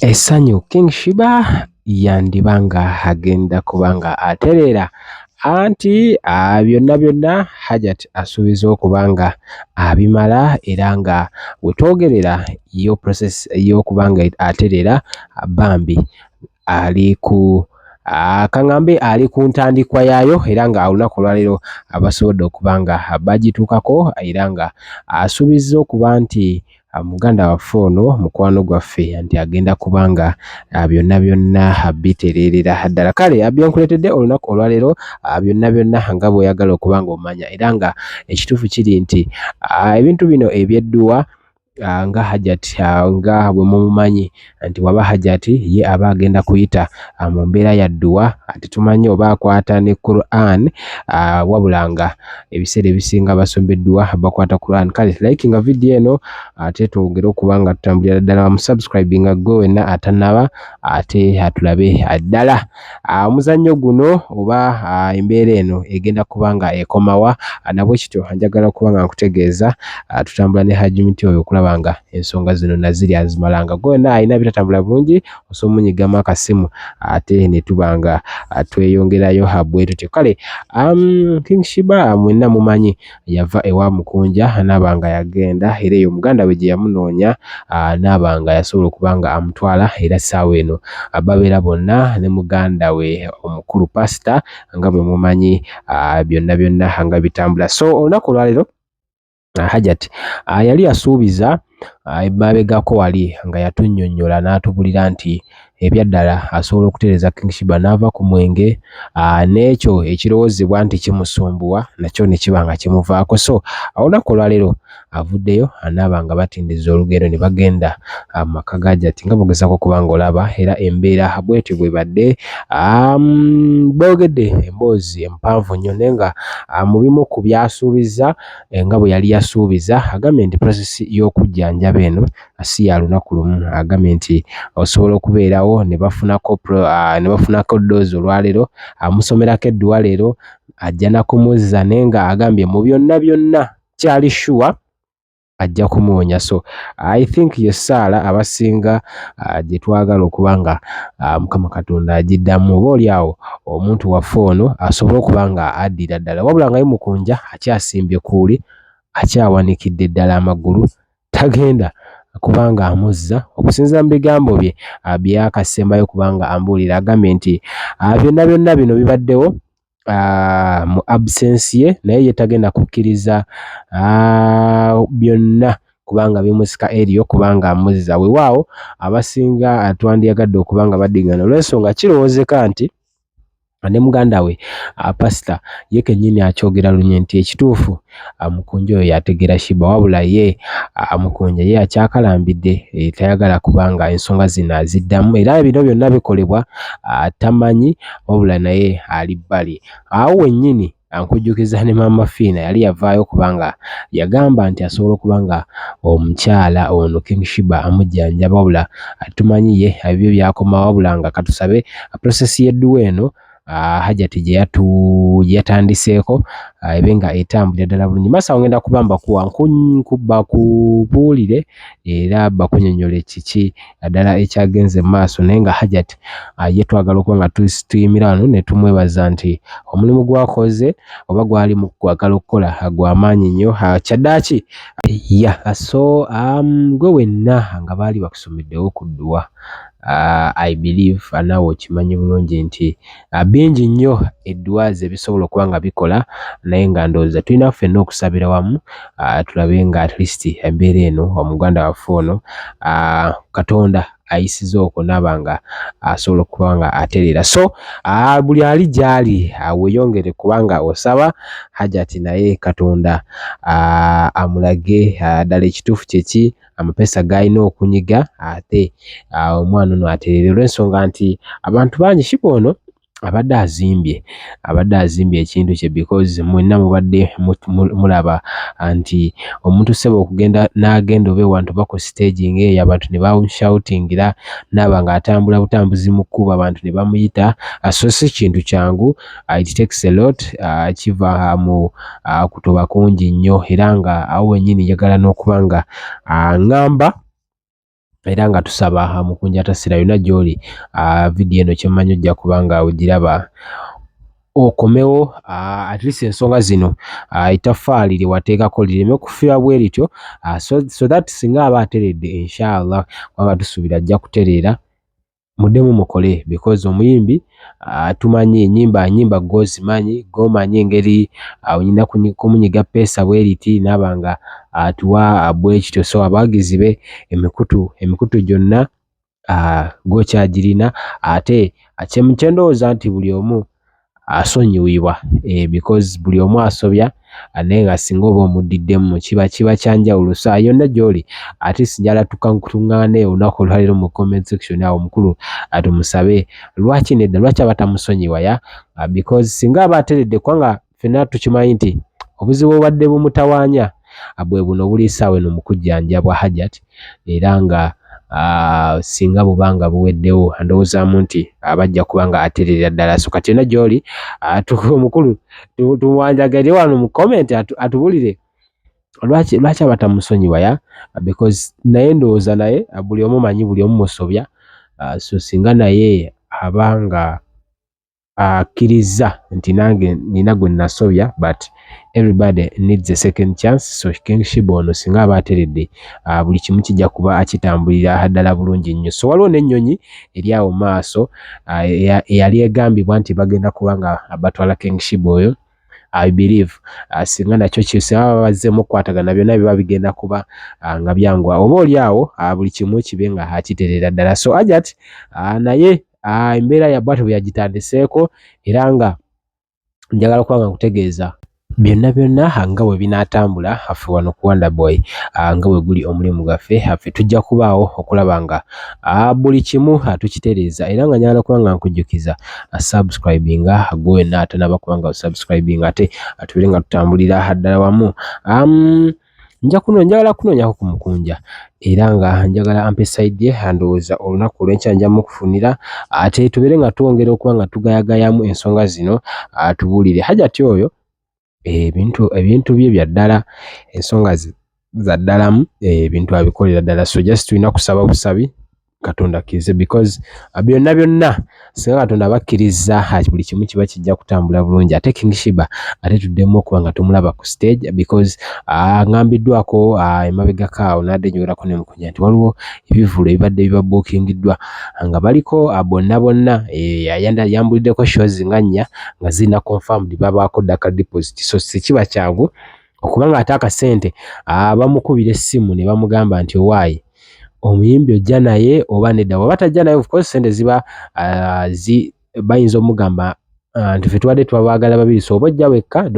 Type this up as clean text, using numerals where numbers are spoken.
Essanyu King Sheebah yandiba nga agenda kuba nga atereera anti byonna byonna Hajat asuubiza okuba nga abimala era nga we twogerera yo process y'okuba nga atereera bambi ali ku kaŋŋambe ali ku ntandikwa yaayo era nga olunaku olwaleero basobodde okuba nga bagituukako era nga asuubizza okuba nti muganda waffe ono mukwano gwaffe nti agenda kuba nga byonna byonna bitereerera ddala. Kale bye nkuleetedde olunaku olwaleero byonna byonna nga bw'oyagala okuba ng'omanya era nga ekituufu kiri nti ebintu bino eby'edduwa nga Hajat nga bwe mumumanyi nti waba Hajat ye aba agenda kuyita mu mbeera ya dduwa, tetumanyi oba akwata ne Quran wabula nga ebiseera ebisinga abasomba edduwa bakwata Quran. Kale likinga vidiyo eno ate twongere okuba nga tutambulira ddala wamu, subscribinga ggwe wenna atannaba ate tulabe ddala omuzannyo guno oba embeera eno egenda kuba nga ekomawa. Nabwe kityo njagala okuba nga nkutegeeza tutambula ne Hajji Miti oyo okulaba nga ensonga zino naziri azimala nga ggwe wenna alina bitatambula bulungi osobola omunyigamu akasimu ate ne tuba nga tweyongerayo bwe tutyo. Kale King Sheebah mwenna mumanyi yava ewa Mukunja n'aba nga yagenda era eyo muganda we gye yamunoonya n'aba nga yasobola okuba nga amutwala era essaawa eno babeera bonna ne muganda we omukulu Pasita nga bwe mumanyi byonna byonna nga bitambula. So olunaku olwaleero Hajat yali yasuubiza emabegako wali nga yatunnyonnyola n'atubulira nti ebyaddala asobola okutereeza King Sheebah n'ava ku mwenge n'ekyo ekirowoozebwa nti kimusumbuwa nakyo ne kiba nga kimuvaako. So olunaku olwaleero avuddeyo anaaba nga batindiza olugendo ne bagenda mu maka ga Hajat nga bw'ogezaako okuba ng'olaba era embeera bw'etyo bw'ebadde. Boogedde emboozi empanvu nnyo naye nga mu bimu ku by'asuubizza nga bwe yali yasuubiza agambye nti process y'okujjanjaba eno si ya lunaku lumu. Agambye nti osobola okubeerawo ne bafunako ne bafunako ddoozi olwaleero, amusomerako edduwa leero ajja na kumuzza naye nga agambye mu byonna byonna kyali sure ajja kumuwonya. So I think ye ssaala abasinga gye twagala okuba nga Mukama Katonda agiddamu oboolyawo omuntu waffe ono asobole okuba nga addira ddala. Wabula nga ye Mukunja akyasimbye kuuli akyawanikidde ddala amagulu tagenda kubanga amuzza okusinziira mu bigambo bye byakasembayo kubanga ambuulira agambye nti byonna byonna bino bibaddewo mu absence ye naye ye tagenda kukkiriza byonna kubanga bimusika eriyo kubanga amuzza. Weewaawo abasinga twandiyagadde okuba nga baddingana olw'ensonga kirowoozeka nti ne muganda we Pasita ye kennyini akyogera lunye nti ekituufu Mukunja oyo y'ategeera Sheebah wabula ye Mukunja ye akyakalambidde tayagala kubanga ensonga zino aziddamu era bino byonna bikolebwa tamanyi wabula naye ali bbali. Awo wennyini nkujjukiza ne Maama Fiina yali yavaayo kubanga yagamba nti asobola okuba nga omukyala ono King Sheebah amujjanjaba wabula tumanyi ye ebyo byakoma wabula nga katusabe process y'edduwa eno Hajat gye yatandiseeko ebe nga etambulira ddala bulungi. Maaso awo ngenda kuba mbakuwa bakubuulire era bakunnyonnyole kiki ddala ekyagenze mu maaso naye nga Hajat ye twagala okuba nga tuyimira wano ne tumwebaza nti omulimu gw'akoze oba gw'ali mu kwagala okukola gwa maanyi nnyo. Kyaddaaki yeah, so gwe wenna nga baali bakusomeddewo ku dduwa I believe naawe okimanyi bulungi nti bingi nnyo edduwa ze bisobola okuba nga bikola naye nga ndowooza tulina ffenna okusabira wamu tulabe nga at least embeera eno omuganda waffe ono Katonda ayisiza okwo n'aba nga asobola okuba nga atereera. So buli ali gy'ali weeyongere kubanga osaba Hajat naye Katonda amulage ddala ekituufu kye ki amapeesa g'alina okunyiga ate omwana ono atereere olw'ensonga nti abantu bangi Sheebah ono abadde azimbye ekintu kye because mwenna mubadde mulaba nti omuntu ssebo okugenda n'agenda oba ewantu oba ku stage ng'eyo abantu ne bamushoutingira n'aba ng'atambula butambuzi mu kkubo abantu ne bamuyita so si kintu kyangu. It takes a lot, kiva mu kutoba kungi nnyo era nga awo wennyini njagala n'okuba nga ŋŋamba. Era nga tusaba Mukunja Tasira yonna gy'oli, vidiyo eno kyemmanyi ojja kuba nga ogiraba okomewo, at least ensonga zino ettaffaali lye wateekako lireme kufiira bwe lityo, so that singa aba ateredde, inshallah, kubanga tusuubira ajja kutereera, muddemu mukole, because omuyimbi tumanyi ennyimba, ennyimba gw'ozimanyi, gw'omanyi engeri olina kumunyiga peesa bwe riti n'aba nga atuwa bwe kityo. So abawagizi be emikutu gyonna gw'okyagirina, ate kye ndowooza nti buli omu asonyiwibwa, because buli omu asobya, naye nga singa oba omuddiddemu kiba kya njawulo. So yonna gy'oli, ate njagala tuŋŋaane olunaku olwaleero mu comment section awo, omukulu tumusabe lwaki nedda, lwaki aba tamusonyiwa ya, because singa aba ateredde, kubanga ffenna tukimanyi nti obuzibu obubadde bumutawaanya bwe buno buli essaawa eno mu kujjanjabwa Hajat, era nga singa buba nga buweddewo, ndowoozaamu nti bajja kuba nga atereera ddala. So kati yonna gy'oli, omukulu tumuwanjagirire wano mu comment atubuulire lwaki aba tamusonyiwa ya, because naye ndowooza naye buli omu manyi buli omu musobya. So singa naye aba nga akkirizza nti nange nina gwe nasobya, but everybody needs a second chance. So King Sheeba ono singa aba ateredde, buli kimu kijja kuba kitambulira ddala bulungi nnyo. So waliwo n'ennyonyi eri awo mu maaso eyali egambibwa nti bagenda kuba nga batwala King Sheeba oyo. I believe singa nakyo singa baba bazzeemu okukwatagana, byonna biba bigenda kuba nga byanguwa, oba oli awo buli kimu kibe nga kitereera ddala. So Hajat naye embeera ya bw'atyo bwe yagitandiseeko, era nga njagala okuba nga nkutegeeza byonna byonna nga bwe binaatambula. Ffe wano ku Wonder Boy, nga bwe guli omulimu gwaffe, ffe tujja kubaawo okulaba nga buli kimu tukitereeza. Era nga njagala kuba nga nkujjukiza, subscribinga gwe wenna atanaba kuba nga osubscribinga, ate tubeere nga tutambulira ddala wamu. Nja kuno njagala kunoonyako ku Mukunja, era nga njagala ampe side ye. Ndowooza olunaku olw'enkya nja mukufunira, ate tubeere nga twongera okuba nga tugayagayamu ensonga zino, tubuulire Hajati oyo ebintu bye bya ddala, ensonga ze za ddalamu, ebintu abikolera ddala. So just tulina kusaba busabi Katonda akkirize, because byonna byonna singa Katonda abakkiriza, buli kimu kiba kijja kutambula bulungi, ate King Sheeba ate tuddemu okuba nga tumulaba ku stage, because ŋŋambiddwako emabegako awo, nadde njogerako ne Mukunja nti waliwo ebivvulu ebibadde bibabuukingiddwa nga baliko bonna bonna. Yambuliddeko shows nga nnya nga zirina confirmed, babaako dda ka deposit. So sekiba kyangu okuba nga ate akasente bamukubira essimu ne bamugamba nti owaayi omuyimbi ojja naye oba nedda. Bw'aba tajja naye, of course sente ziba bayinza omugamba nti ffe tubadde twabaagala babiri, so oba ojja wekka.